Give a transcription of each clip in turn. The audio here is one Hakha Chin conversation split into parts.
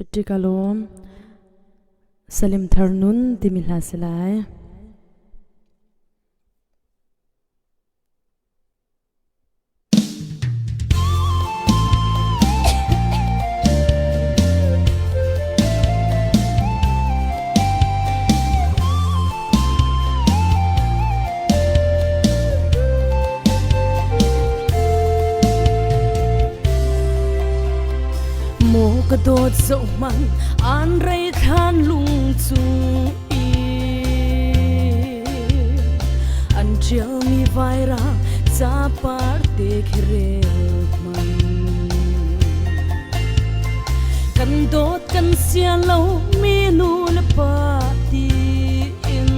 Patrick Salim Thar Nun timi hla si lai. Maw ka dawt zoh hmanh an rei thlan lung cung i an ṭialmi vaira capar te khi rel hmanh kan dawt kan sia lo mi nu le pa ti in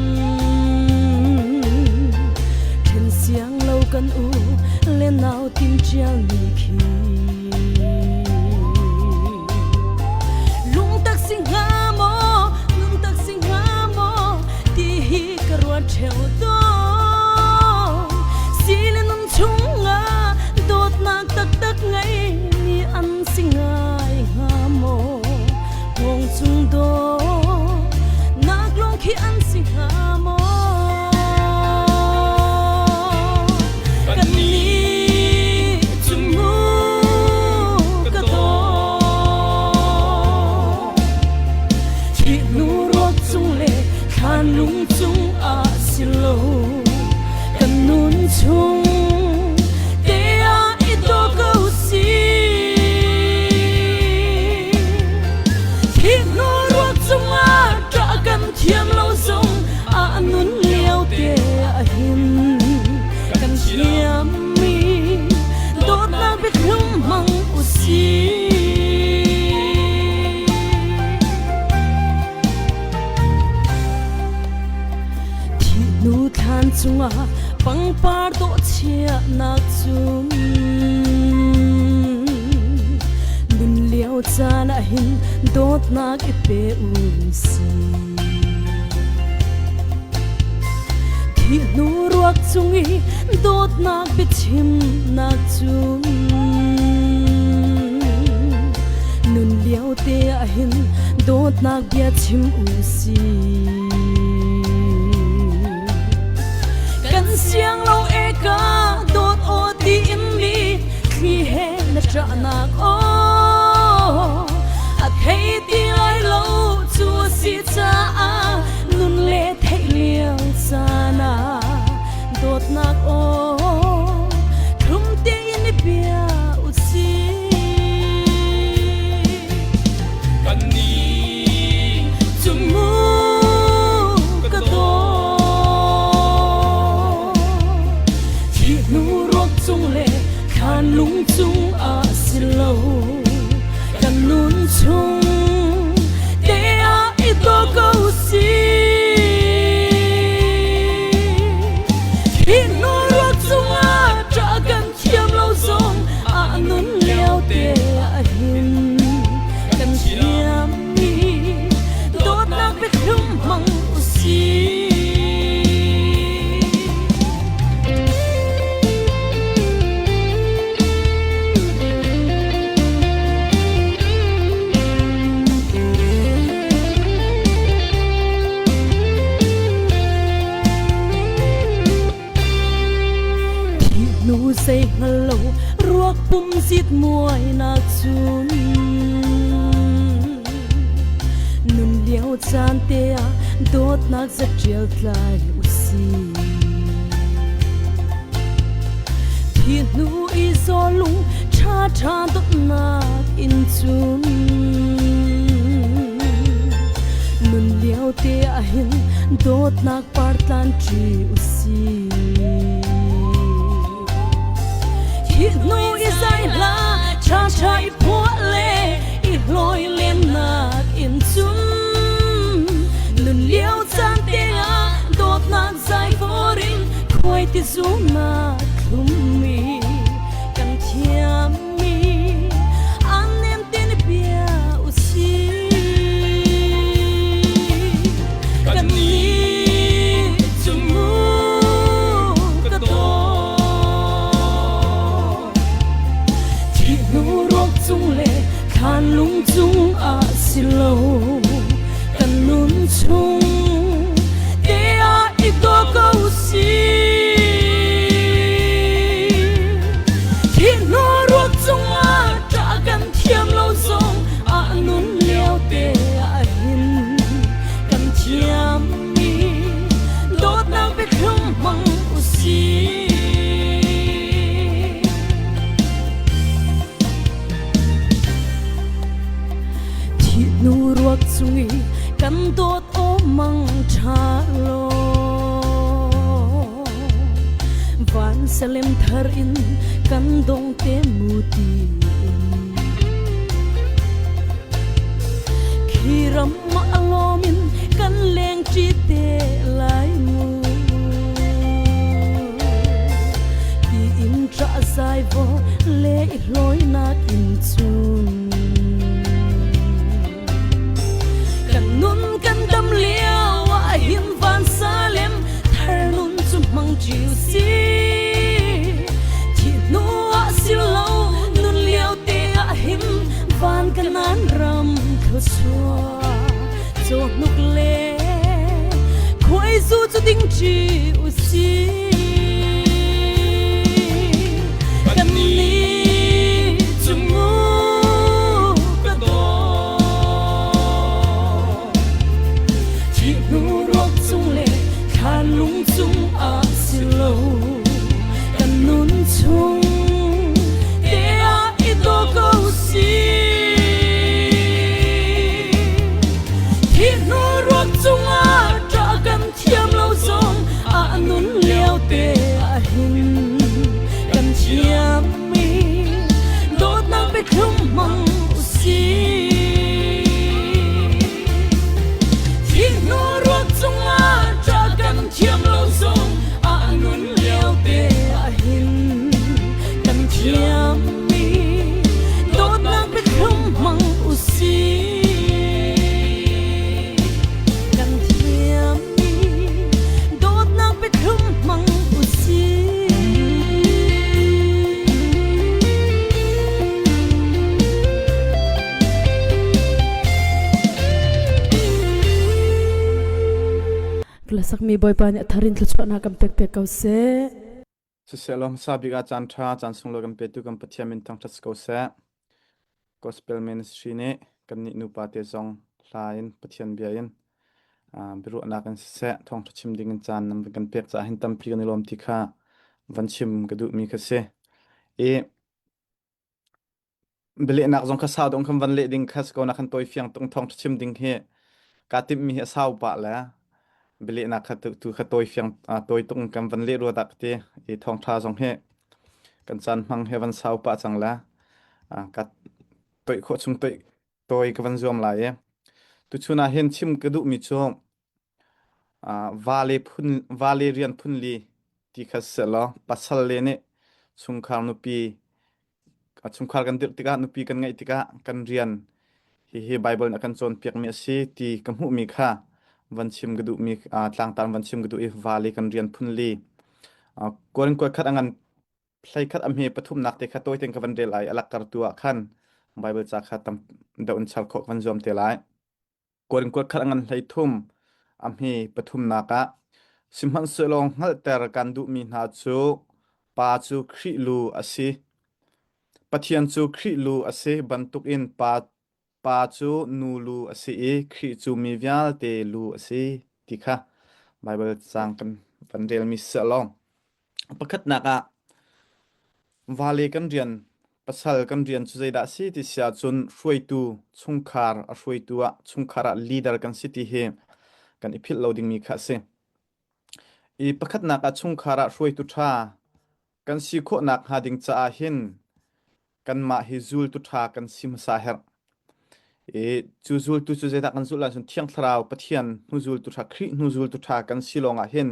ṭhen siang lo kan u le nau tin ṭialmi khi lungtak si hnga maw lungtak si hnga maw ti hi ka ruat ṭheo tawn si le nun chungah dawtnak taktak ngei mi an si ngai hnga maw hngawng cung daw nak lawng khi an si hnga maw Kannih cu mu ka daw Thih hnu ruak cung le thlan lung cung ah si lo kan nun chung te ah i daw ko si Thih hnu ruak cung ah ṭah kan thiam lo zong ah nun lio te ah hin kan thiammi dawtnak biathlum hmang u sih. Thih hnu thlan cungah pangpar dawh chiahnak cun nun lio caan ah hin dawtnak i pe u sih. Thih hnu ruak cung i dawtnak biachimnak cun nun lio te ah hin dawtnak bia chim u sih. Kan siang lo e ka dawt aw ti in mi thli he na ṭahnak aw a thei ti lai lo cu a si caah nun le theih lio caan ah dawtnak aw thlum tein i bia u sih. Kannih cu mu ka daw Thih hnu ruak cung le thlan lung cung ah si lo kan nun chung te ah i daw ko si Thih hnu ruak cung ah ṭah kan thiam lo zong ah nun lio te ah hin kan thiammi dawtnak biathlum hmang u sih. Thih hnu zei hngal lo ruak pum zit muainak cun nun lio caan te ah dawtnak zatial tlai u sih. Thih hnu i zawlung ṭha ṭha dawtnak in cun nun lio te ah hin dawtnak partlan ṭi u sih. Hi hnu i zai hla ṭha ṭha i phuah le i hlawi lennak in cun nun lio caan te ah dawtnak zai for in khuai ti zumnak thlummi kan thiammi an nem te ni bia u sih. Kannih cu mu ka dawt. Thih hnu ruak cung le thlan lung cung ah si. hnu ruak cung i kan dawt aw mang ṭha law van salem thar in kan dong te mu ti in khi ram ma alawm in kan leng ṭi te lai mu ti in ṭah zai vaw le i hlawinak in cun kan nun kan dam lio ah hin van salem thar nun cu hmang ṭi si thi hnu ah si lo nun lio te ah hin van kanan ram thluachuah cawhnuk le khuaizu cu ding ṭi u si kan nih cu mu ka daw thi hnu ruak cung le thlan lung cung ah si lo kan nun chung te ah i daw ko si Hi hnu ruak cungah ṭah kan thiam lo zong ah nun lio te ah hin kan thiammi dawtnak biathlum hmang usih. Hi hnu ruak cungah ṭah kan thiam lo zong ah nun lio te ah hin kan thiammi dawtnak biathlum hmang usih. Kan thiammi dawtnak biathlum hmang usih. Lasakmi Bawipa nih a thar in thluachuahnak kan pek pek ko seh. Siseh law hmasa bik ah caan ṭha, caan sunglawi kan petu kan Pathian min thangṭhat si ko seh. Gospel Ministry nih kannih nupa te zong hla in Pathian bia in biaruahnak in siseh thawngṭha chim ding in caan nan kan pek caah hin tampi kan i lawm ti kha van chim ka duhmi kha si. I Bialehnak zong kha sau deuh khan van leh ding kha si ko na khan tawi fiang tung thawng chim ding hi kaa timhmi hi a sau pah le bialehnak kha tu tu kha tawi fiang tawi tung kan van leh rua dah ka ti i thawngṭha zong hi kan caan hmang he van sau pah cang le ka toih khawh chung toih tawi ka van zuam lai i tuchun ah hin chim ka duhmi cu Vale phun vale rian phunli ti kha sehlaw pasal le nih chungkhar nupi chungkhar kan dirh tikah nupi kan ngeih tikah kan rian hihi Baibal nih a kan cawnpiakmi a si ti ka hmuhmi kha van chim ka duhmi tlangtar van chim ka duh i vale kan rian phunli Korin kuat khat a ngan 13 a hme pathumnak te kha tawi tein ka van rel ai a lakkartu ah khan Baibal ca kha tam deuh in char khawh ka van zuam te lai. Kuat khat a ngan 13 a hme pathumnak ah sihmanhsehlaw hngalhter kan duhmi hna cu Pa cu Khrih lu a si. Pathian cu Khrih lu a si bantukin Pa, pa cu nu lu a si i Khrih cu mi vialte lu a si ti kha Baibal caang kan van relmi si law Pakhatnak ah vale kan rian, pasal kan rian cu zeidah a si ti si ahcun hruaitu, chungkhar a hruaitu ah chungkhar ah leader kan si ti hi kan i philh lo dingmi kha a si. I pakhatnak ah chungkhar ah hruaitu ṭha kan si khawhnak hnga ding caah hin kanmah hi zultu ṭha kan si hmasa herh. I cu zultu cu zeidah kan zulh ahcun Thiang Thlarau Pathian hnu zultu ṭha Khrih hnu zultu ṭha kan si lawngah hin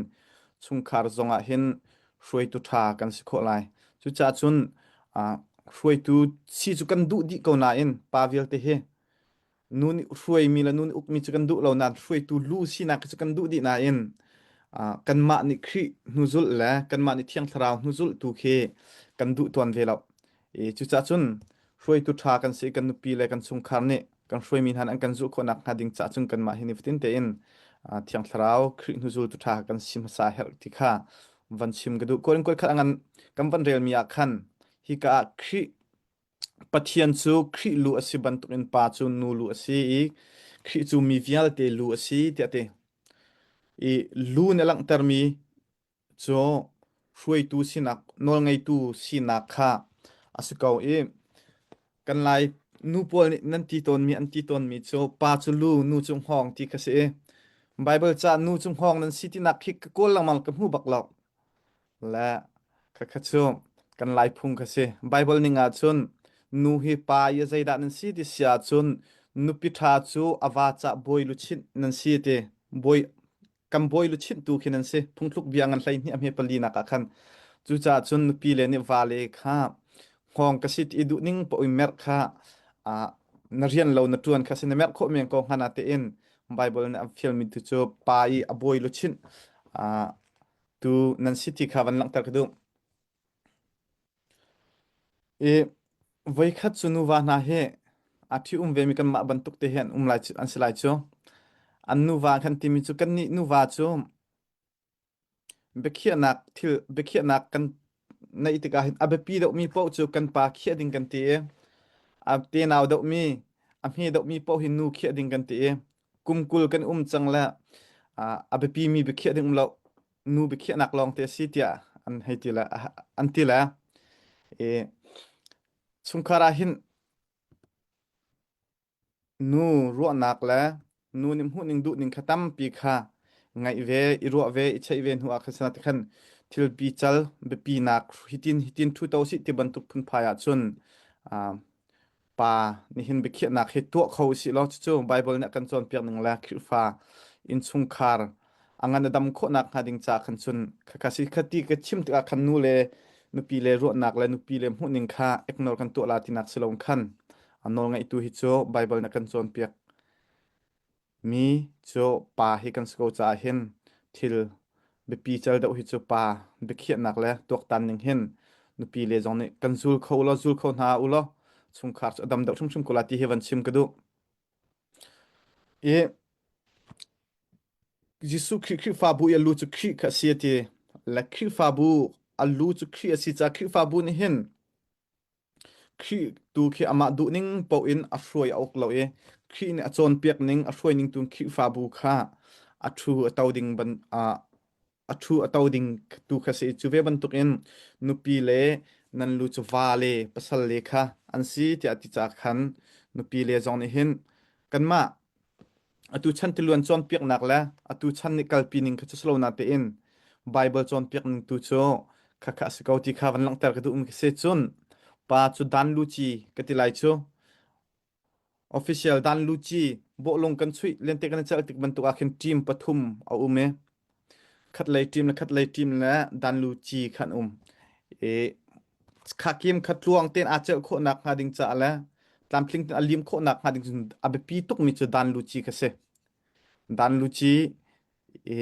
chungkhar zongah hin hruaitu ṭha kan si khawh lai. Cucaah cun uh, hruaitu si cu kan duh dih ko nain pa vialte hi nu nih hruaimi le nu nih ukmi cu kan duh lo nain hruaitu lu sinak cu kan duh dih nain uh, kanmah nih Khrih hnuzulh le kanmah nih Thiang Thlarau hnuzulh tu khi kan duh tuan ve lo. I cucaah cun hruaitu ṭha kan si kan nupi le kan chungkhar nih kan hruaimi hna an kan zulh khawh nakhnga ding caah cun kanmah hi nifatin tein uh, Thiang Thlarau Khrih hnuzultu ṭha kan si hmasa herh ti kha van chim ka duh. Korin kuat khat a ngan kan van relmi ah khan hika ah Khrih Pathian cu Khrih lu a si bantukin Pa cu nu lu a si i Khrih cu mi vialte lu a si tiah a ti. I lu nih a langhtermi cu hruaitu sinak, nawlngeitu sinak kha a si ko i kan Lai. Nu pawl nih nan ti tawnmi an ti tawnmi cu pa cu lu, nu cu hngawng ti kha si i Baibal ca nu cu hngawng nan si tinak khi ka kawl lengmang ka hmu bak lo. Le khakha cu kan Lai phung kha si. Baibal ning ahcun nu hi pa i a zeidah nan si ti si ahcun nupi ṭha cu a va cah bawi luchin nan si ti. Bawi kan bawi luchin tu khi nan si. Phungthluk bia ngan 12 a hme pali nak ah khan. Cucaah cun nupi le nih vale kha hngawng ka si ti i duh ning paoh in merh kha ah na rian lo na ṭuan kha si na merh khawh men ko hnga natein Baibal nih a fialmi tu cu pa i a bawi luchin ah tu nan si ti kha van langhter ka duh. I voikhat cu nuva hna hi a ṭhi um vemi kanmah bantuk te hi an um lai cu, an si lai cu. An nuva kan timi cu kannih nuva cu biakhiahnak thil biakhiahnak kan neih tikah hin a biapi deuhmi paoh cu kan pa khiah ding kan ti i a tenau deuhmi a hme deuhmi paoh hi nu khiah ding kan ti i kum 20 kan um cang le a biapimi biakhiah ding um lo nu biakhiahnak lawng te a si tiah an hei ti le an ti le i chungkhar ah hin nu ruahnak le nu nih hmuhning duhning kha tampi kha ngaih ve i ruah ve i cheih ve hnu ah khan sana khan thil pical biapinak hitin hitin thu to si ti bantuk phunphai ah cun pa nihin biakhiahnak hi tuah kho usih law cucu Bible nih a kan cawnpiak ning le Khrihfa innchungkhar a ngan a dam khawhnak hnga ding ca khan cun khakha si khati ka chim tikah khan nu le nupi le ruahnak le nupi le hmuhning kha ignore kan tuah la tinak si lo khan a nawl ngaihtu hi cu Bible nih a kan cawnpiak Mi cu pa hi kan si ko caah hin thil biapi cal deuh hi cu pa biakhiahnak le tuaktan ning hin nupi le zong nih kan zul kho law zul kho hna u law chungkhar cu a dam deuh hrimhrim ko la ti hi van chim ka duh. I Jesuh Khrih Khrihfabu i a lu cu Khrih kha a si a ti. Le Khrihfabu a lu cu Khrih a si caah Khrihfabu nih hin Khrih tu khi amah duhning paoh in a hruai a uk lo i Khrih nih a cawnpiak ning a hruai ning tu Khrihfabu kha a ṭhu a to ding ban a ṭhu a to ding tu kha si. Cu ve bantukin nupi le nan lu cu va le pasal le kha an si tiah a ti caah khan nupi le zong nih hin kanmah Atu chan tiluan cawnpiaknak le atu chan nih kalpi ning kha cu si lo natein Baibal cawnpiak ning tu cu khakha a si ko ti kha van langhter ka duhmi ka si. Cun pa cu dan luci ka ti lai cu official dan luci bawhlung kan chuih lente kan i celh tik bantuk ah khin team pathum a um i khatlei team le khatlei team le dan luci kha an um. I khakim kha tluang tein aa celh khawhnak hnga ding caah le tlamtling tein a lim khawhnak hnga ding cun a biapi tukmi cu dan luci kha si. Dan luci i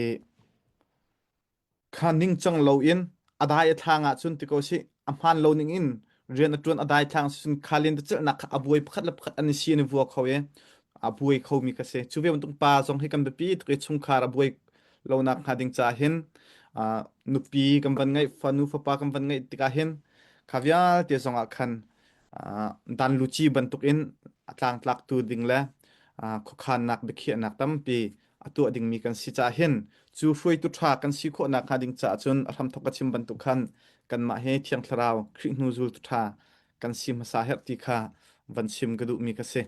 kha ningcang loin a dai a thlang ahcun ti ko sih a hmaan lo ning in rian a ṭuan a dai thlang cun kha lentecelhnak kha a buai pakhat le pakhat an i si an i vua kho i a buai khomi kha si. Cu ve bantuk pa zong hi kan biapi tuk i chungkhar a buai lonak hnga ding caah hin nupi kan van ngeih fanu fapa kan van ngeih tikah hin kha vialte zongah khan dan luci bantukin a tlangtlaktu ding le khuakhannak biakhiahnak tampi a tuah dingmi kan si caah hin cu hruaitu ṭha kan si khawhnak hnga ding caah cun a hramthok ka chim bantuk khan kanmah he Thiang Thlarau Khrih hnu zultu ṭha kan si hmasa herh ti kha van chim ka duhmi ka si.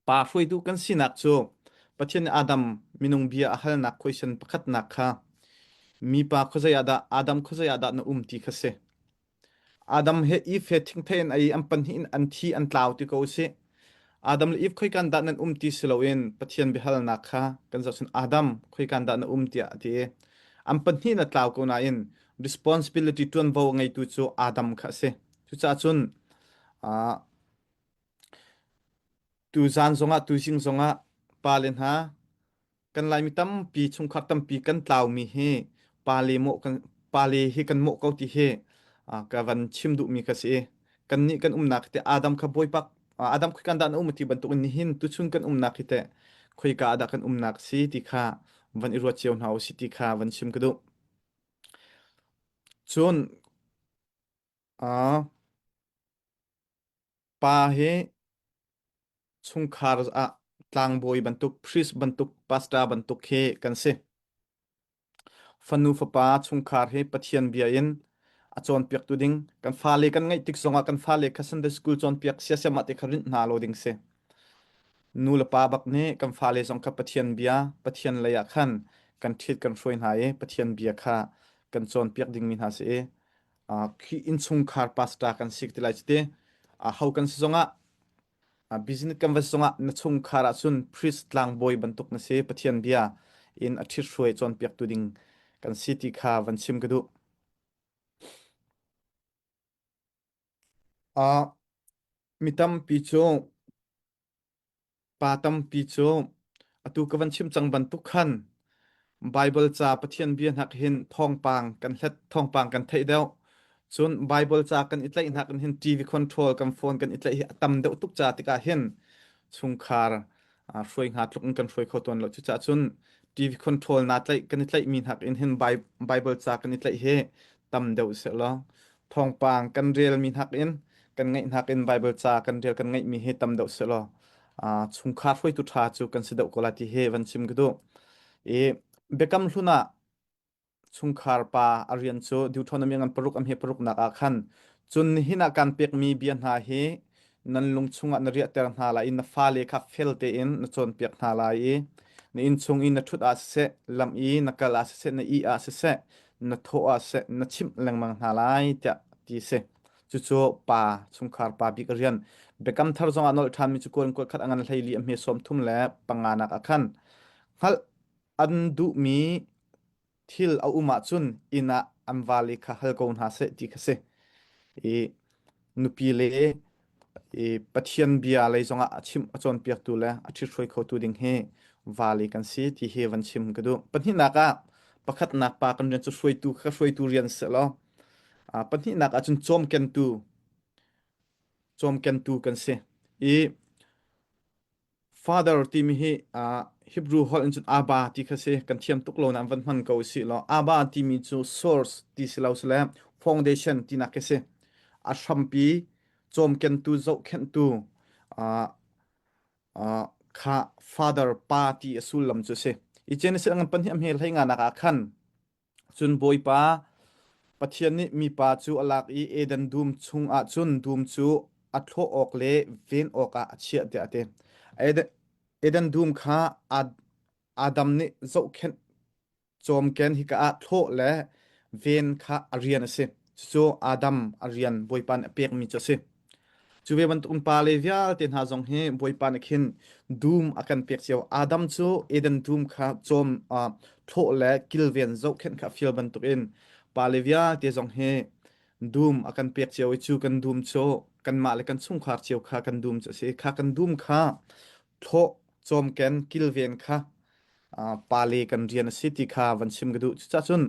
Pa hruaitu kan sinak cu Pathian nih Adam minung bia a halnak question pakhatnak kha mipa khuazei ah dah Adam khuazei ah dah na um ti kha si. Adam he Eve he thingthei in ei an pahnih in an thi an tlau ti ko usih. Adam le Eve khoikan dah nan um ti si loin Pathian biahalnak kha kan zoh cun Adam khoikan dah na um tiah a ti i an pahnih in a tlau ko nain responsibility ṭuanvo a ngeitu cu Adam kha a si. Cucaah cun uh, Tuzaan zongah tuzing zongah pale hna kan Laimi tampi chungkhar tampi kan tlaumi hi pale mawh kan pale hi kan mawh ko ti hi ka van chim duhmi ka si. Kannih kan umnak hi teh Adam kha Bawipa Adam khoikan dah na um ti bantuk in nihin tuchun kan umnak hi teh khoika ah dah kan umnak si ti kha van i ruat cio hna usih ti kha van chim ka duh. Cun uh, Pa hi chungkhar ah tlangbawi bantuk, priest bantuk, pastor bantuk khi kan si. Fanu fapa chungkhar hi Pathian bia in A cawnpiaktu ding kan fale kan ngeih tik zongah kan fale kha Sunday school cawnpiak siasiam ah te kha rinh hna lo ding si. Nu le pa bak nih kan fale zong kha Pathian bia, Pathian lei ah khan kan ṭhit kan hruai hna i Pathian bia kha kan cawnpiak dingmi hna si i khi innchungkhar pastor kan si ti lai cu ti. Ho kan si zongah business kan va si zongah na chungkhar ahcun priest tlangbawi bantuk na si Pathian bia in a ṭhithruai cawnpiaktu ding kan si ti kha van chim ka duh. Mi tampi cu Pa tampi cu atu ka van chim cang bantuk khan Baibal ca Pathian bia hnak hin thawngpang kan hlet thawngpang kan theih deuh. Cun Baibal ca kan i tlaih hnak in hin TV control kan phone kan i tlaih hi a tam deuh tuk ca tikah hin chungkhar hruai hnga tluk in kan hruai kho tawn lo. Cucaah cun TV control naa tlaih kan i tlaihmi hnak in hin Baibal ca kan i tlaih hi tam deuh sehlaw thawngpang kan relmi hnak in kan ngaih hnak in Baibal ca kan rel kan ngaihmi hi tam deuh sehlaw chungkhar hruaitu ṭha cu kan si deuh ko lai ti hi van chim ka duh. I Biakam Hlun ah chungkhar pa a rian cu Deuteronomy ngan paruk am hi paruknak ah khan cun nihin ah kan pekmi bia hna hi nan lung chungah na riahter hna lai i na fale kha fel tein na cawnpiak hna lai i na inn chung i na ṭhut ah siseh lam i na kal ah siseh na ih ah siseh na thawh ah siseh na chimh lengmang hna lai tiah ti si. Cucu pa chungkhar pa bik a rian. Biakam thar zongah nolh ṭhanmi cu kuan kuat khat a ngan 14 a hme 33 nak ah khan hngalh an duhmi thil a um ahcun inn ah an vale kha hal ko hna seh ti kha si. I nupi le i Pathian bia lei zongah a chimh a cawnpiaktu le a ṭhithruai khotu ding hi vale kan si ti hi van chim ka duh. Pahnihnak ah pakhatnak pa kan rian cu hruaitu kha hruaitu rian si law pahnihnak ahcun cawmkentu cawmkentu kan si. I Father timi hi Hebrew holh in cun Abba ti kha si. Kan thiam tuk lo nain van hman ko usih law Abba timi cu source ti si lo sile foundation tinak khi si. A hrampi cawmkentu zohkhenhtu kha father pa ti a sullam cu si. I Genesis ngan pahnih a hme hlei nga nak ah khan Cun Bawipa Pathian nih mipa cu a lak i Eden dum chungah cun dum cu a thlawh awk le ven awkah a chiah tiah a ti. Eden dum kha Adam nih zohkhenh cawmken hika ah thlawh le ven kha a rian a si. Cucu Adam a rian Bawipa nih a pekmi cu a si. Cu ve bantukin pale vialte hna zong hi Bawipa nih khin dum a kan pek cio. Adam cu Eden dum kha cawm thlawh le kilven zohkhenh kha a fial bantukin pale vialte zong hi dum a kan pek cio i cu kan dum cu kanmah le kan chungkhar cio kha kan dum cu a si. Kha kan dum kha thlawh, cawmken, kilven kha pale kan rian a si ti kha van chim ka duh. Cucaah cun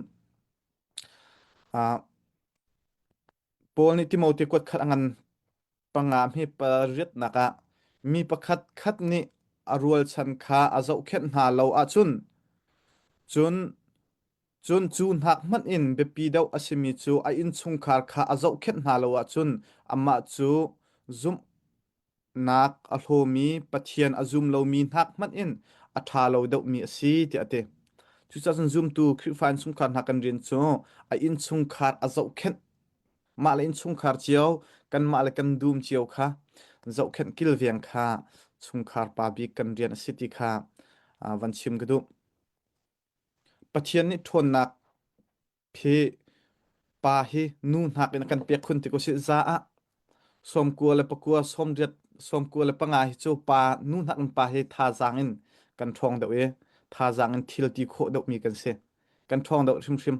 Paul nih Timote kuat khat a ngan panga hme pariatnak ah mi pakhat khat nih a rualchan kha a zohkhenh hna lo ahcun cun cun cu hnak hmanh in biapi deuh a simi cu a innchungkhar kha a zohkhenh hna lo ahcun amah cu zumh nak a hlawmi Pathian a zum lomi hnak hmanh in a ṭha lo deuhmi a si tiah a ti. Cucaah cun zumtu Khrihfa innchungkhar hna kan rian cu a innchungkhar a zohkhenh mah le innchungkhar cio kanmah le kan dum cio kha zohkhenh kilveng kha chungkhar pa bik kan rian a si ti kha van chim ka duh. Pathian nih ṭhawnnak Hi pa hi nu hnak in a kan pek khun ti ko sih za ah 94, 80, 95 hi cu pa nu hnak in pa hi thazaang in kan ṭhawng deuh i thazaang in thil ti khawh deuhmi kan si. Kan ṭhawng deuh hrimhrim.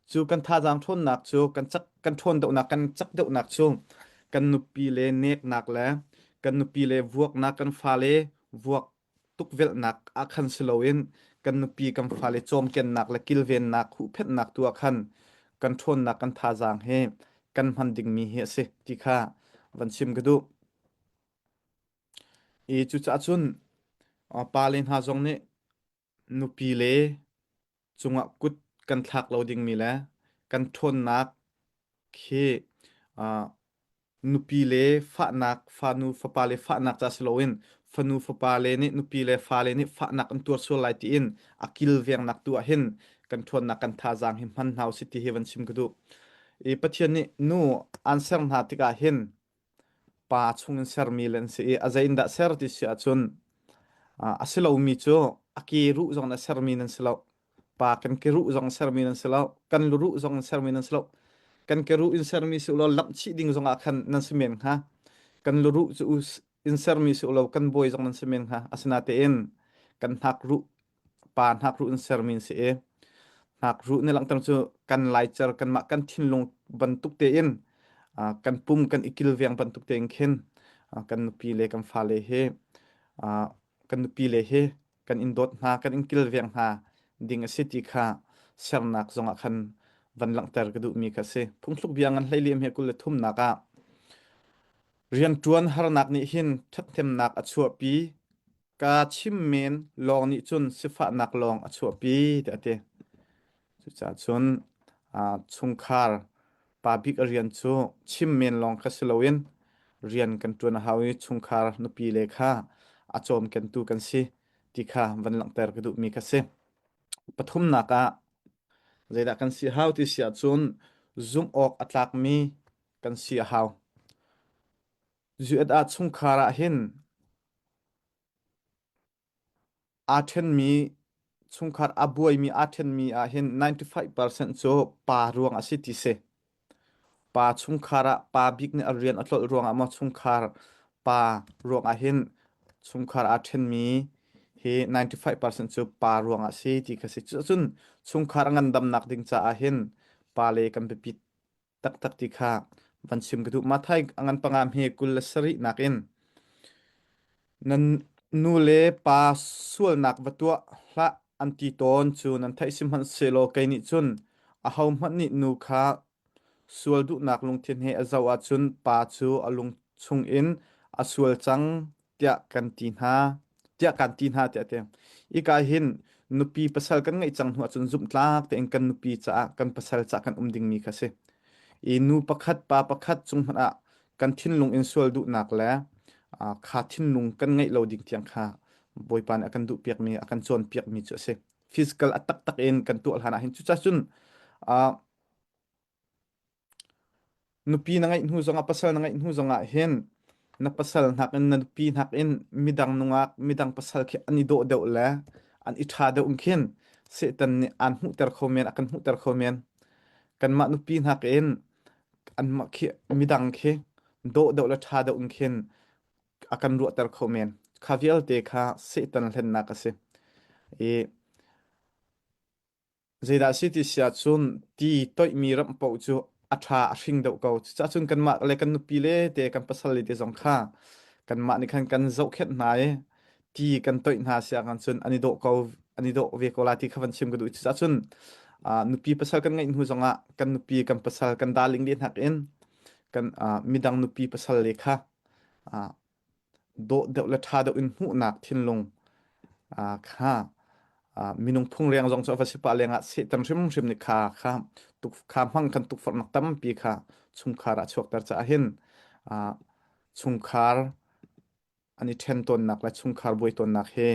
Cu kan thazaang ṭhawnnak cu kan cak kan ṭhawn deuhnak kan cak deuhnak cu kan nupi le neknak le kan nupi le vuaknak kan fale vuak tukvelhnak ah khan si loin kan nupi kan fale cawmkennak le kilvennak huhphenhnak tu ah khan kan ṭhawnnak kan thazaang he kan hman dingmi hi a si ti kha van chim ka duh. I cucaah cun pale hna zong nih nupi le cungah kut kan thlak lo dingmi le kan ṭhawnnak khi nupi le fahnak fanu fapa le fahnak ca si loin fanu fapa le nih nupi le fale nih fahnak an tuar sual lai tiin a kilvengnak tu ah hin kan ṭhawnnak kan thazaang hi hman hna usih ti hi van chim ka duh. I Pathian nih nu an ser hna tikah hin pa chungin sermi le an si i a zei in dah ser ti si ahcun a si lomi cu a ke ruh zong in a sermi nan si lo. Pa kan ke ruh zong sermi nan si lo. Kan luruh zong in sermi nan si lo. Kan ke ruh in sermi si ulaw lamh chih ding zong ah khan nan si men hnga. Kan luruh cu in sermi si ulaw kan bawi zong nan si men hnga. Asinatein kan hnak ruh pa hnakruh in sermi an si i hnakruh nih langhter cu kan laicer kanmah kan thinlung bantuk tein kan pum kan i kilveng bantuk tein khin kan nupi le kan fale he kan nupi le he kan in dawt hna kan in kilveng hna ding a si ti kha sernak zongah khan van langhter ka duhmi kha a si. Phungthluk bia ngan hleiliam he 23nak ah rianṭuan harnak nih hin ṭhathnemnak a chuahpi Ka chim men lawng nih cun sifahnak lawng a chuahpi tiah a ti. Cucaah cun chungkhar pa bik a rian cu chim men lawng kha si loin rian kan ṭuan a hau i chungkhar nupi le kha a cawmkentu kan si ti kha van langhter ka duhmi kha si. Pathumnak ah zeidah kan si hau ti si ahcun zumh awk a tlakmi kan si a hau. US ah chungkhar ah hin Aa ṭhenmi chungkhar a buaimi aa ṭhenmi ah hin 95% cu pa ruang a si ti si. Pa chungkhar ah pa bik nih a rian a tlolh ruangah maw chungkhar pa ruangah hin chungkhar aa ṭhenmi hi 95% cu pa ruangah a si ti kha si. Cucun chungkhar a ngandamnak ding caah hin pa le kan biapit taktak ti kha van chim ka duh. Matthai a ngan panga hme 27 nakin nan nu le pa sualnak va tuah hlah an ti tawn cu nan theih sihmanhsehlaw kei nih cun ahohmanh nih nu kha sual duhnak lungthin he a zoh ahcun pa cu a lung chungin a sual cang tiah kan ti hna tiah kan ti hna tiah a ti. Hika hin nupi pasal kan ngeih cang hnu ahcun zumhtlak tein kan nupi caah kan pasal caah kan um dingmi kha si. I nu pakhat pa pakhat cung hmanh ah kan thinlung in sual duhnak le kha thinlung kan ngeih lo ding tiang kha Bawipa nih a kan duhpiakmi a kan cawnpiakmi cu a si. Physical a taktak in kan tuah hlan ah hin cucaah cun Nupi na ngeih hnu zongah pasal na ngeih hnu zongah hin na pasal nakin na nupi nakin midang nungak midang pasal khi an i dawh deuh le an i ṭha deuh in khin Satan nih aan hmuhter kho men a kan hmuhter kho men. Kanmah nupi nakin anmah khi midang khi dawh deuh le ṭha deuh in khin a kan ruahter kho men. Kha vialte kha Satan hlennak a si. I Zeidah a si ti si ahcun ti toihmi ramh paoh cu a ṭha a hring deuh ko. Cucaah cun kanmah le kan nupi le te kan pasal le te zong kha kanmah nih khan kan zohkhenh hna i ti kan toih hna si ahkhan cun an i dawh ko an i dawh ve ko lai ti kha van chim ka duh. Cucaah cun nupi pasal kan ngeih hnu zongah kan nupi kan pasal kan darling le nakin kan midang nupi pasal le kha dawh deuh le ṭha deuh in hmuhnak thinlung kha minung phungreng zong cu a va si pah lengah Satan hrimhrim nih kha kha tuk kha hmang kan tukforhnak tampi kha chungkhar ah chuakter caah hin chungkhar an i ṭhen tawnnak le chungkhar buai tawnnak hi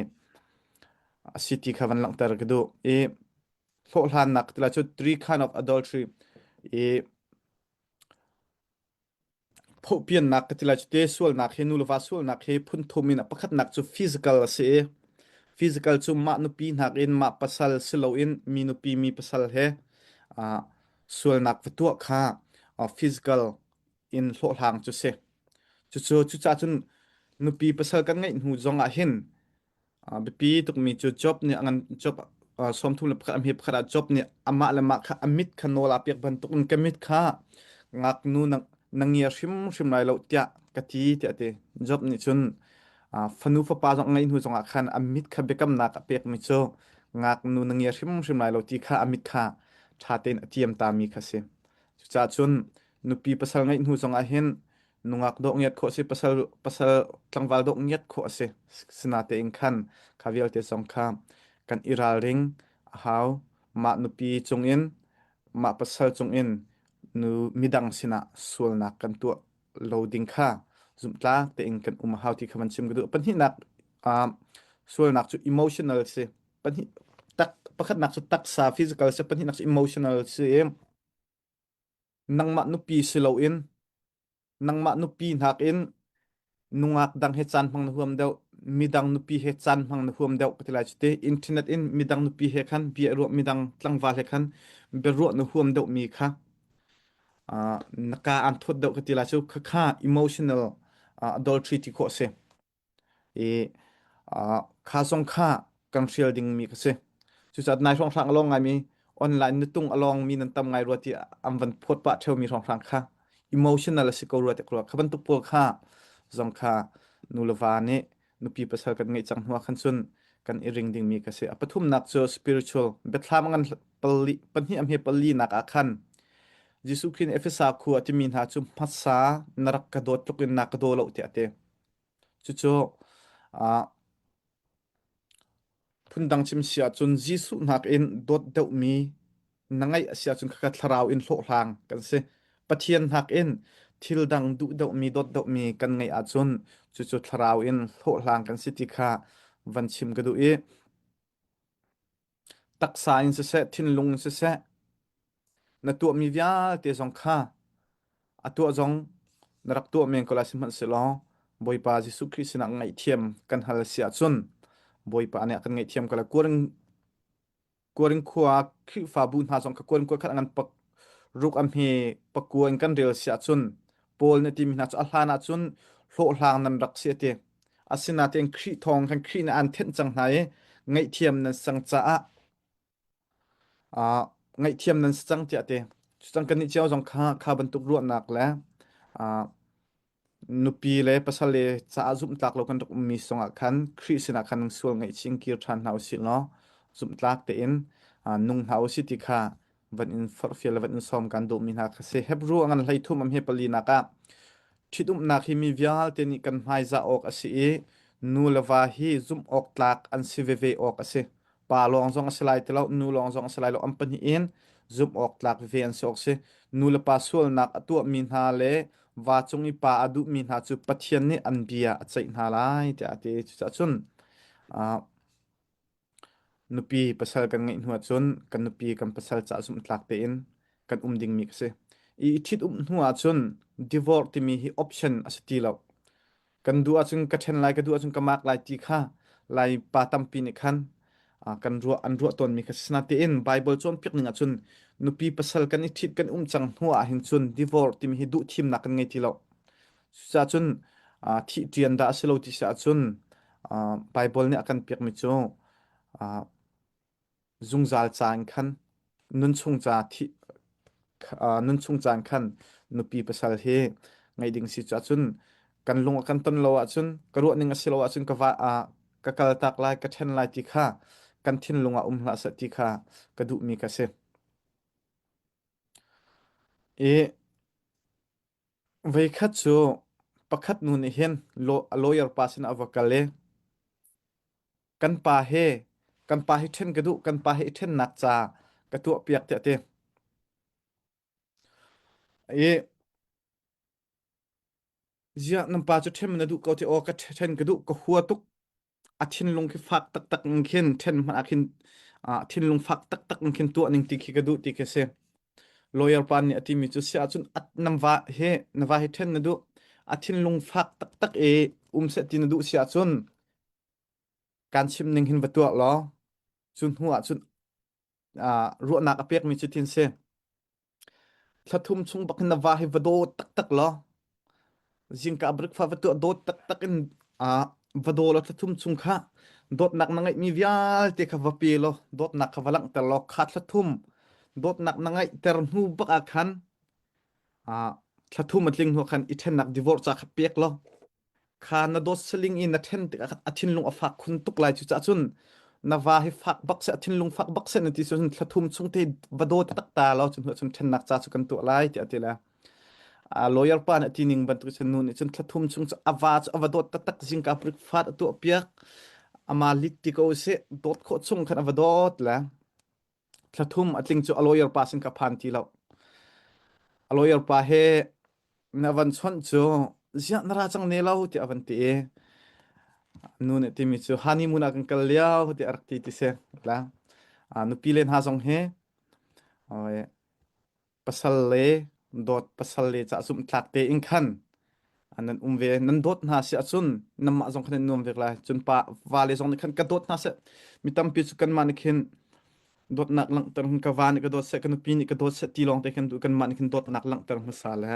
a si ti kha van langhter ka duh i hlawhhlannak tila cu three kind of adultery i Phohpiannak ka ti lai cu te sualnak hi nu le va sualnak hi phun thum in a pakhatnak cu physical a si i physical cu mah nupi nakin mah pasal si loin mi nupi mi pasal he uh, sualnak va tuah kha uh, physical in hlawhhlang cu si. Cucu cucaah cun nupi pasal kan ngeih hnu zong ah hin Biapi tukmi cu Job nih a ngan Job 31 a hme pakhat ah Job nih amah le mah kha a mit kha nawl aa pek bantukin ka mit kha ngaknu na, na ngia hrimhrim lai lo tiah ka ti tiah a ti. Job nih cun fanu fapa zong a ngeih hnu zongah khan a mit kha biakamnak a pekmi cu ngaknu na ngia hrimhrim lai lo ti kha a mit kha ṭha tein a tiam tami kha a si. Cucaah cun nupi pasal ngeih hnu zongah hin nungak dawh ngiat khawh a si pasal pasal tlangval dawh ngiat khawh a si sinatein khan kha vialte zong kha kan i ralring a hau mah nupi cungin mah pasal cungin nu midang sinah sualnak kan tuah lo ding kha zumhtlak tein kan um a hau ti kha van chim ka duh pahnihnak uh, sualnak cu emotional si pahnih tak pakhatnak cu taksa physical si pahnihnak cu emotional si. Nangmah nupi si loin nangmah nupi nakin nungak dang he caan hmang na huam deuh, midang nupi he caan hmang na huam deuh ka ti lai cu ti. Internet in midang nupi he khan bia ruah midang tlangval he khan biaruah na huam deuh mi kha uh, na ka an thawt deuh ka ti lai cu khakha emotional uh, adultery ti khawh a si. I kha zong kha kan hrial dingmi ka si. Cucaah nai hrawnghrang a lawng ngaimi online nutung a lawngmi nan tam ngai rua ti an van phawt pah ṭheumi hrawnghrang kha emotional a si ko rua ti ka ruah. Kha bantuk pawl kha zong kha nu le va nih nupi pasal kan ngeih cang hnu ah khan cun kan i ring dingmi ka si. A pathumnak cu spiritual biathlam ngan pali pahnih a hme pali nak ah khan Jesuh Khrih nih Efesa khua a timi hna cu hmasa na rak ka dawt tluk in na ka daw lo tiah a ti. Cucu phundang chim si ahcun Jesuh nakin dawt deuhmi na ngeih a si ahcun khakha thlarau in hlawhhlang kan si. Pathian nakin thil dang duh deuhmi, dawt deuhmi kan ngeih ahcun cucu thlarau in hlawhhlang kan si ti kha van chim ka duh i taksa in siseh, thinlung in siseh, na tuahmi vialte zong kha a tuah zong na rak tuah men ko lai sihmanhsehlaw Bawipa Jesuh Khrih sinah ngaihthiam kan hal si ahcun Bawipa nih a kan ngaihthiam ko lai. Kuaring Kuaring khua Khrihfabu hna zong kha Kuaring khua khat ngan pak ruk a hme pakua in kan rel si ahcun Paul nih a timi hna cu a hlan ahcun hlawhhlang nan rak si a ti. Asinain Khrih thawng khan Khrih nih aan thenh cang hna i ngaihthiam nan sang caah ngaihthiam nan si cang tiah a ti. Cucang kannih cio zong kha kha bantuk ruahnak le nupi le pasal le caah zumhtlak lo kan rak ummi zongah khan Khrih sinah khan sual ngaihchih in kir ṭhan hna usih law zumhtlak tein nung hna usih ti kha van in forhfial le van in sawm kan duhmi hna kha si. Hebrew a ngan 13 am he palinak ah ṭhitumnak hi mi vialte nih kan hmaizah awk a si i nu le va hi zumh awk tlak an si veve awk a si. Pa lawng zong a si lai ti lo, nu lawng zong a si lai lo, an pahnih in zumh awk tlak veve an si awk si. Nu le pa sualnak a tuahmi hna le va cung i pa a duhmi hna cu Pathian nih an bia a ceih hna lai tiah a ti. Cucaah cun Nupi pasal kan ngeih hnu ahcun kan nupi kan pasal caah zumhtlak tein kan um dingmi ka si. I ṭhit-umh hnu ahcun divorce timi hi option a si ti lo. Kan duh ahcun ka ṭhen lai, ka duh ahcun ka mak lai ti kha Lai pa tampi nih khan kan ruah an ruah tawnmi kha si. Natein Bible cawnpiak ning ahcun nupi pasal kan i ṭhit kan um cang hnu ahhin cun divorce timi hi duh thimnak kan ngei ti lo. Cucaah cun thih ṭian dah a si lo ti si ahcun Baibal nih a kan piakmi cu zungzal caan khan nunchung ca thih nunchung caan khan nupi pasal hi ngeih ding si cu ahcun kan lung a kan ton lo ahcun ka ruah ning a si lo ahcun ka va ka kal tak lai ka ṭhen lai ti kha kan thinlung ah um hlah seh ti kha ka duhmi ka si. I Voikhat cu pakhat nu nih hin a lawyer pa sinah a va kal i kan pa he kan pa hi ṭhen ka duh, kan pa hi i ṭhennak ca ka tuahpiak tiah a ti. I ziah nan pa cu ṭhen na duh ko ti aw ka ṭhen ka duh ka hua tuk a thinlung khi fak taktak in khin ṭhen hmanh ah khin thinlung fak taktak in khin tuah ning ti khi ka duh ti khi si. Lawyer pa nih a timi cu si ahcun nan va hi na va hi ṭhen na duh a thinlung fak taktak i um seh ti na duh si ahcun kan chim ning hin va tuah law cu hnu ahcun ruahnak a pekmi cu thin si. Thla thum chung bak hin na va hi va daw taktak law zingka breakfast va tuah dawt taktak in va daw law thla thum chung kha dawtnak na ngeihmi vialte kha va pe law dawtnak kha va langhter law kha thla thum dawtnak na ngeihter hnu bak ah khan thla thum a tling hnu khan i ṭhennak divorce ca kha pek law Kha na dawt saling i na ṭhen tikah khan a thinlung a fak khun tuk lai. Cucaah cun na va hi fak bak seh, a thinlung fak bak seh na ti cun thla thum chung te va daw taktak ta law cu hnu cun ṭhennak ca cu kan tuah lai tiah a ti le. A lawyer pa nih a ti ning bantuk cun nu nih cun thla thum chung cu a va cu a va dawt taktak zingka breakfast a tuah piak ama lit ti ko sih dawt khawh chung khan a va dawt le thla thum a tling cu a lawyer pa sin ka phan ti lo. A lawyer pa he na van chawnh cu ziah na ra cang ne lo tiah a van ti i nu nih timi cu honeymoon ah kan kal lio tiah a rak ti ti si la nupi le hna zong hi pasal le. Dawt pasal le ca zumhtlak tein khan nan um ve. Nan dawt hna si ahcun nanmah zong khan nan nuam ve lai. Cun pa vale zong nih khan ka dawt hna seh. Mi tampi cu kanmah nih khin dawtnak langhter hun ka va nih ka dawt seh, ka nupi nih ka dawt seh ti lawng te khan duh kanmah nih khin dawtnak langhter hmasa le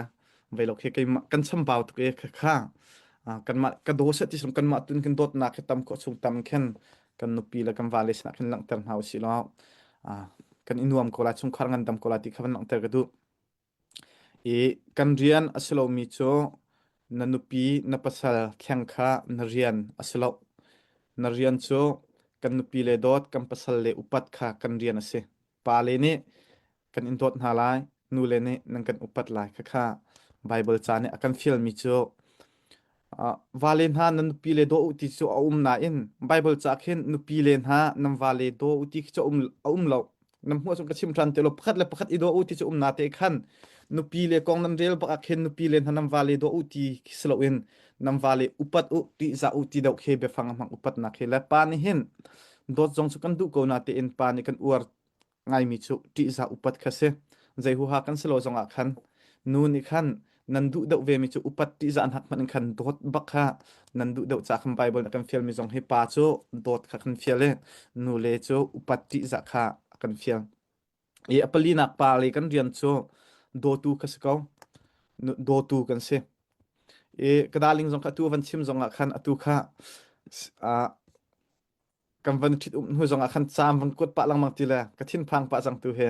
vei lo khi keimah kan chambau tuk e kha kha kanmah ka daw seh ti sum kanmah tun khin dawtnak hi tam khawh chung tam khin kan nupi le kan vale sinah khin langhter hna usih law kan i nuam ko lai chungkhar ngandam ko lai ti kha van langhter ka duh. I kan rian a si lomi cu na nupi na pasal thleng kha na rian a si lo. Na rian cu kan nupi le dawt kan pasal le upat kha kan rian a si. Pa le nih kan in dawt hna lai, nu le nih nan kan upat lai khakha Baibal ca nih a kan fialmi cu vale hna nan nupi le daw u ti cu a um nain Baibal ca khin nupi le hna nan vale daw u ti khi cu a um lo. Nan hmuh ahcun ka chim ṭhan te lo pakhat le pakhat i daw u ti cu um na te khan nupi le kong nan rel bak ah khin nupi le hna nan vale daw u ti khi si loin nan vale upat u ti za u ti deuh khi biafang a hmang upatnak hi le pa nih hin dawt zong cu kan duh ko na tein pa nih kan uar ngaimi cu ṭihzah upat kha si. Zei huha kan si lo zongah khan nu nih khan nan duh deuh vemi cu upat ṭihzah hnak hmanh in khan dawt bak kha nan duh deuh ca khan Bible nih a kan fialmi zong hi pa cu dawt kha kan fial i nu le cu upat ṭihzah kha a kan fial. I a palinak pa le kan rian cu dawtu kha si ko. Dawtu kan si. I ka darling zong kha atu van chim zongah khan atu kha kan van ṭhit um hnu zongah khan caam van kuat pah lengmang ti le ka thinphang pah cang tu hi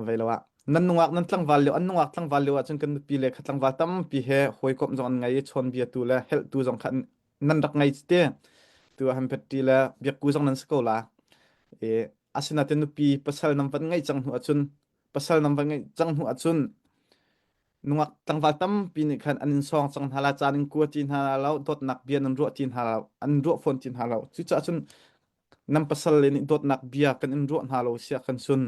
vei lo ah nan nungak nan tlangval lio an nungak tlangval lio ahcun kan nupi le kha tlangval tampi he hawikomh zong an ngei i chawnbia tu le helh tu zong kha nan rak ngei te tu han pet le biakku zong nan si ko la e asinain nupi pasal nan van ngeih cang hnu ahcun pasal nan van ngeih cang hnu ahcun nungak tlangval tampi nih khan an in sawng cang hna la caan in kua ti hna lo dawtnak bia nan ruah ti hna lo an ruah fawn ti hna lo cucaah cun nan pasal le nih dawtnak bia kan in ruah hna lo sia kan sun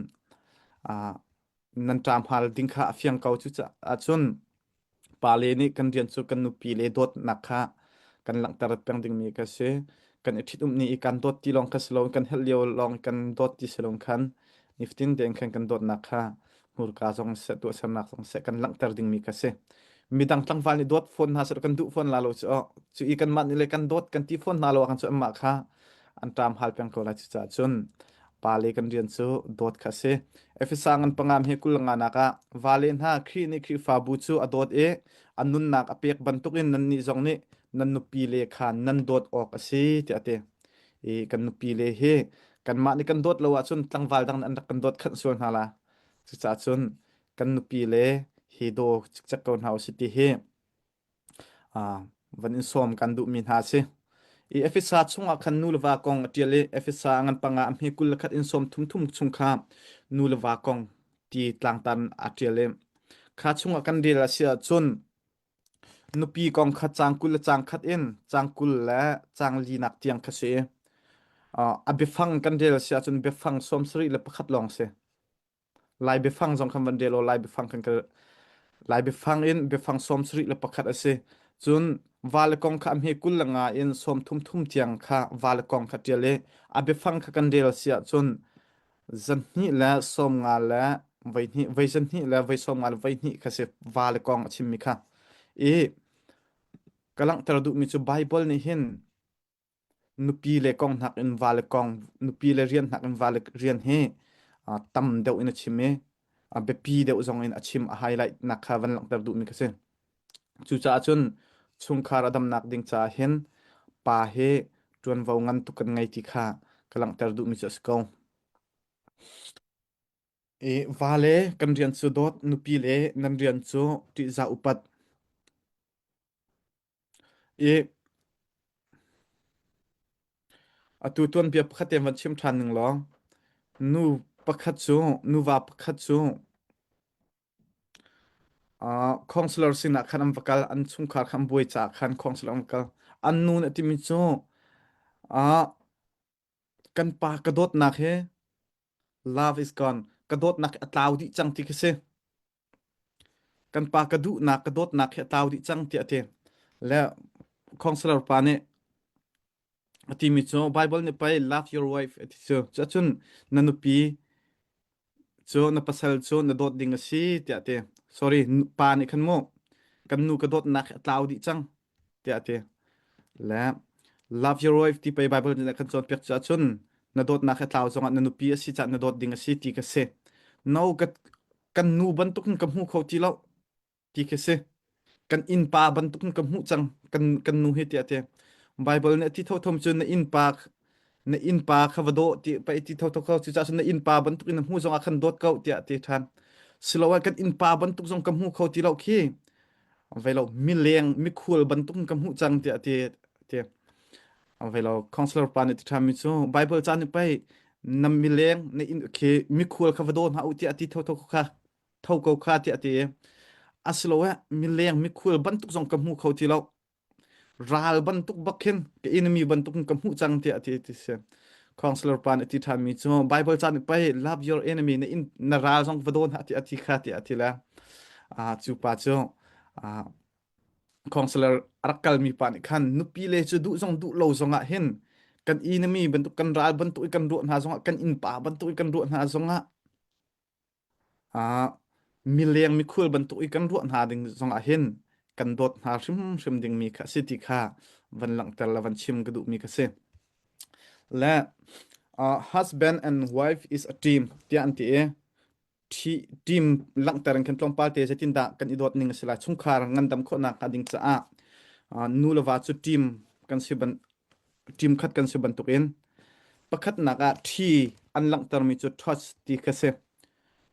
nan ṭam hal ding kha a fiang ko cucaah cun pale nih kan rian cu kan nupi le dawtnak kha kan langhter peng dingmi ka si kan i ṭhitumh ni i kan dawt ti lawng kha si lo kan helh lio lawng kan dawt ti si lo khan nifatin tein khan kan dawtnak kha hmurka zong seh tuahsernak zong seh kan langhter dingmi kha si midang tlangval nih dawt fawn hna seh kan duh fawn la lo cu cu i kanmah nih le kan dawt kan ti fawn hna lo ah cu anmah kha an ṭam hal peng ko lai cucaah cun pale kan rian cu dawt kha si Efesa ngan pangam he kul nga nak ah vale hna Khrih nih Khrihfabu cu a dawt i a nunnak a pek bantukin nannih zong nih nan nupi le kha nan dawt awk a si tiah a ti i kan nupi le hi kanmah nih kan dawt lo ahcun tlangval dang nih an rak kan dawt khanh sual hna la cucaah cun kan nupi le hi daw cikcek ko hna usih ti hi van in sawm kan duhmi hna a si. I Efesa chungah khan nu le va kong a ṭial i Efesa ngan panga a hme 21 in sawm thum thum chung kha nu le va kong ti tlangtan a ṭial i kha chungah kan rel a si ahcun Nupi kong kha caang 20 le caang khat in caang 20 le caang linak tiang kha si. A biafang kan rel a si ahcun biafang 71 lawng si. Lai biafang zong kan van rel aw Lai biafang kan kal Lai biafang in biafang 71 a si. Cun vale kong kha a hme 25 in 33 tiang kha vale kong kha ṭial i a biafang kha kan rel a si ahcun 200 le 50 le voihnih voi 200 le voi 50 le voihnih kha si vale kong a chimmi kha. I ka langhter duhmi cu Baibal nih hin nupi le kong nakin vale kong nupi le rian nakin vale rian hi tam deuh in a chim i a biapi deuh zong in a chim a highlight nak kha van langhter duhmi ka si. Cucaah cun chungkhar a damnak ding caah hin pa hi ṭuanvo ngan tuk kan ngei ti kha ka langhter duhmi cu a si ko. I vale kan rian cu dawt, nupi le nan rian cu ṭihzah upat. I atu tuanbia pakhat te van chim ṭhan ning law, nu pakhat cu, nuva pakhat cu Counselor sinah khan an va kal, an chungkhar kha an buai caah khan counselor an va kal. An nu nih a timi cu kan pa ka dawtnak hi love is gone, ka dawtnak hi a tlau dih cang ti khi si. Kan pa ka duhnak, ka dawtnak hi a tlau dih cang tiah a ti. Le counselor pa nih a timi cu Bible nih pei love your wife a ti cu. Cuahcun na nupi cu na pasal cu na dawt ding a si tiah a ti. Sorry, pa nih khan mu kan nu ka dawtnak hi a tlau dih cang tiah a ti. Le love your wife ti pei Bible nih kan cawnpiak cu ahcun na dawtnak hi tlau zongah na nupi a si caah na dawt ding a si ti ka si. No ka kan nu bantukin ka hmu kho ti lo ti khi si. Kan innpa bantukin ka hmuh cang kan kan nu hi tiah ti. Bible nih a ti thotho cu na innpa na innpa kha va daw ti pa ti thotho ko cucaah cun na innpa bantukin na hmuh zongah khan dawt ko tiah ti ṭhan. Siloah kan innpa bantuk zong ka hmu kho ti lo khi vei lo mileng mikhual bantuk in ka hmuh cang tiah ti ti vei lo counselor pa nih ti ṭhan mi cu Bible ca nih pei na mileng na inn khi mikhual kha va daw hna u tiah ti thotho kha tho ko kha tiah ti asiloah mileng mikhual bantuk zong ka hmu kho ti lo ral bantuk bak khin ka enemy bantuk in ka hmuh cang tiah ti ti si counselor pa nih ti ṭhan mi cu Bible ca nih pei love your enemy na in na ral zong va daw hna tiah ti kha tiah ti le cu pa cu counselor a rak kalmi pa nih khan nupi le cu duh zong duh lo zong ah hin kan enemy bantuk kan ral bantuk i kan ruah hna zongah kan innpa bantuk i kan ruah hna zongah Mileng mikhul bantuk i kan ruah hna ding zongah hin kan dawt hna hrimhrim dingmi kha a si ti kha van langhter le van chim ka duhmi ka si. Le uh, husband and wife is a team tiah an ti i team langhter in kan tlawmpal te zeitindah kan i dawt ning a si lai chungkhar ngandam khawhnak hnga ding caah uh, nu le va cu team kan si ban team khat kan si bantukin pakhatnak ah ṭhi an langhtermi cu touch ti kha si.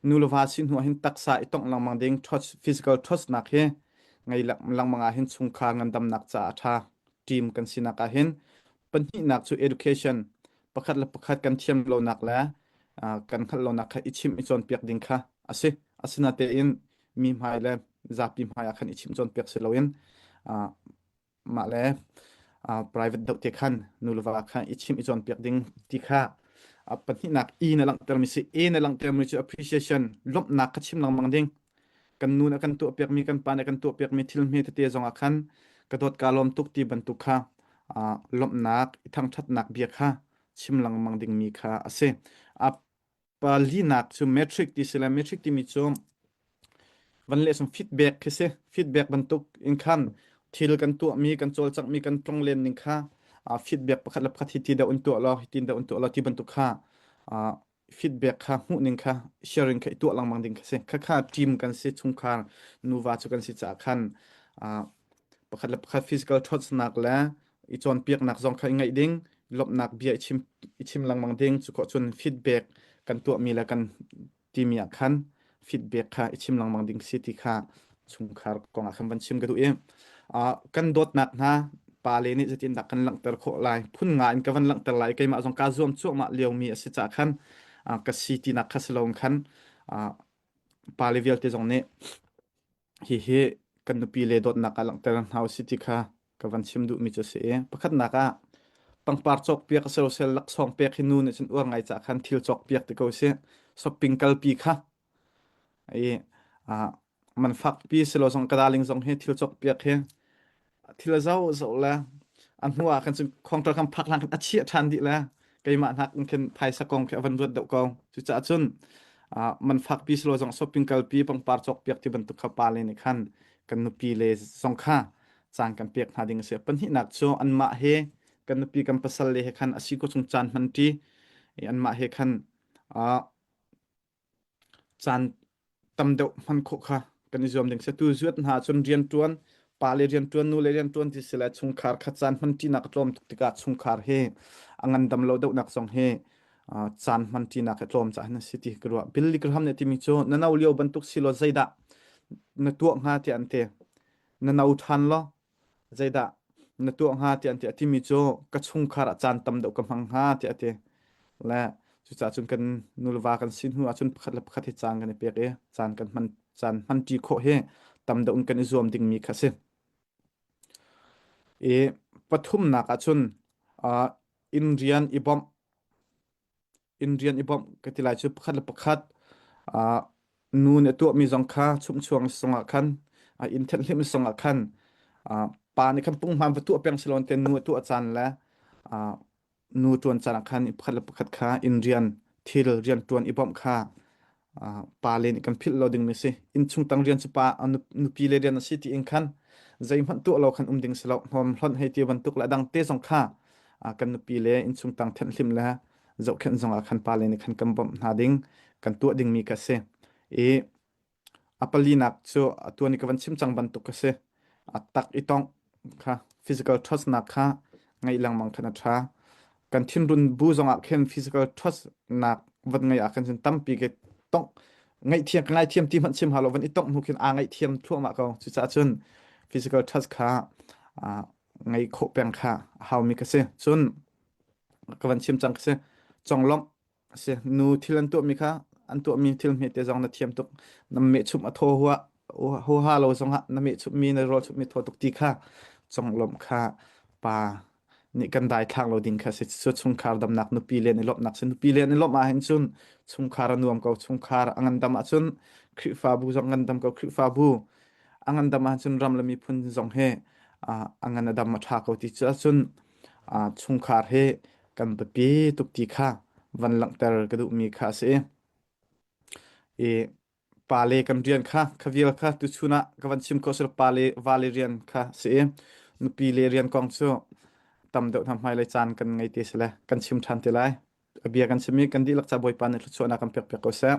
Nu le va si hnu ah hin taksa i tongh lengmang ding touch physical touch nak hi ngei lengmang ah hin chungkhar ngandamnak caah a ṭha. Team kan sinak ah hin pahnihnak cu education pakhat le pakhat kan thiam lonak le kan hngalh lonak kha i chimh i cawnpiak ding kha a si. Asinatein mi hmai le zapi hmai ah khan i chimh cawnpiak si loin mah le private deuh te khan nu le va kha i chimh i cawnpiak ding ti kha pahnihnak E na langhtermi si A na langhtermi cu appreciation lawmhnak kha chim lengmang ding kan nu nih kan tuahpiakmi kan pa nih kan tuahpiakmi thil hme tete zongah khan ka dawt ka lawm tuk ti bantuk kha lawmhnak i thangṭhatnak bia kha chim lengmang dingmi kha a si. Palinak cu metric ti si le metric timi cu van leh sung feedback khi si. Feedback bantuk in khan thil kan tuahmi, kan cawlcanghmi, kan tlonglen ning kha feedback pakhat le pakhat hi ti deuh in tuah law, hi tin deuh in tuah law ti bantuk kha feedback kha hmuh ning kha sharing kha i tuah lengmang ding kha si. Khakha team kan si, chungkhar nuva cu kan si caah khan pakhat le pakhat physical ṭhawnnak le i cawnpiaknak zong kha i ngaih ding lawmhnak bia i chim i chim lengmang ding cu khawh cun feedback kan tuahmi le kan timi ah khan feedback kha i chim lengmang ding si ti kha chungkhar kong ah khan van chim ka duh i kan dawtnak hna pa le nih zeitindah kan langhter khawh lai phun nga in ka van langhter lai keimah zong kaa zuam cuahmah liomi a si caah khan ka si tinak kha si loin khan pa le vialte zong nih Hihi kan nupi le dawtnak ah langhter hna usih ti kha ka van chim duhmi cu a si i pakhatnak ah pangpar cawkpiak a sosel laksawng pek hi nu nih cun uar ngai caah khan thil cawkpiak ti ko usih shopping kalpi kha i man fakpi silo zong ka darling zong hi thil cawkpiak hi thil a zoh zoh le a hnu ah khan cun counter kan phak hlan khan a chiah ṭhan dih le keimah hnak in khin phaisa kong khi a van ruat deuh ko cucaah cun man fakpi silo zong shopping kalpi pangpar cawkpiak ti bantuk kha pa le nih khan kan nupi le zong kha caan kan pek hna ding a si pahnihnak cu anmah he kan nupi kan pasal le he khan a si ko chung caan hman ṭi anmah he khan caan tam deuh hman khawh kha kan i zuam ding si. Tu zuat hna ahcun rianṭuan, pa le rianṭuan, nu le rianṭuan ti si le chungkhar kha caan hman ṭinak a tlawm tuk tikah chungkhar hi a ngandam lo deuhnak zong hi caan hman ṭinak a tlawm caah hin a si ti ka ruah. Billy Graham nih a timi cu na no lio bantuk si law zeidah na tuah hnga tiah an ti. Na no ṭhan law zeidah na tuah hnga tiah an ti. A timi cu ka chungkhar ah caan tam deuh ka hmang hnga tiah a ti. Le cucaah cun kan nulva kan si hnu ahcun pakhat le pakhat hi caan kan i pek i caan kan hman caan hmanṭi khawh hi tam deuh in kan i zuam dingmi kha a si. I pathumnak ahcun uh, inn rian i bawmh inn rian i bawmh ka ti lai cu pakhat le pakhat uh, nu nih a tuahmi zong kha chumhchuang zongah khan uh, inn thenhhlimh zongah khan uh, pa nih khan punghman va tuah peng siloin te nu a tuah caan le uh, nu ṭuan caan ah khan pakhat le pakhat kha inn rian thil rian ṭuan i bawmh kha. Pa le nih kan philh lo dingmi si. Innchung tang rian cu pa nupi le rian a si ti in khan zeihmanh tuah lo khan um ding si lo. Hnawm hlonh hei ti bantuk le a dang te zong kha kan nupi le innchung tang thenhhlimh le zohkhenh zong ah khan pa le nih khan kan bawmh hna ding kan tuah dingmi ka si. I A palinak cu atuan i ka van chim cang bantuk ka si. A tak i tongh kha physical touch nak kha ngeih lengmang khan a ṭha. Kan thinrun bu zongah khin physical touch nak van ngeih ah khan cun tampi ke tongh ngaihthiam ka ngaithiam ti hmanh chim hau lo van i tongh hnu khin aa ngaihthiam thluahmah ko. Cucaah cun physical touch kha aa ngeih khawh peng kha a haumi ka si. Cun ka van chim cang ka si. Conglawmh A si. Nu thil an tuahmi kha an tuahmi thil hmete zong na thiam tuk. Na mehchumh a thaw hua huaha lo zongah na mehchumhmi na rawl chumhmi thaw tuk ti kha conglawmh kha pa nih kan daithlak lo ding kha si. Cu chungkhar damnak nupi le an i lawmhnak si. Nupi le an i lawmh ahhin cun chungkhar a nuam ko. Chungkhar a ngandam ahcun Khrihfabu zong ngandam ko. Khrihfabu a ngandam ahcun ram le miphun zong he a ngan a dam a ṭha ko ti cu ahcun chungkhar hi kan biapi tuk ti kha van langhter ka duhmi kha a si. I pale kan rian kha kha vial kha tuchun ah ka van chim khawh si pale vale rian kha si i nupi le rian kong cu tam deuh hna hmailei caan kan ngei te si le kan chim ṭhan te lai. A bia kan chim i kan dihlak ca Bawipa nih thluachuahnak kan pek piak ko seh.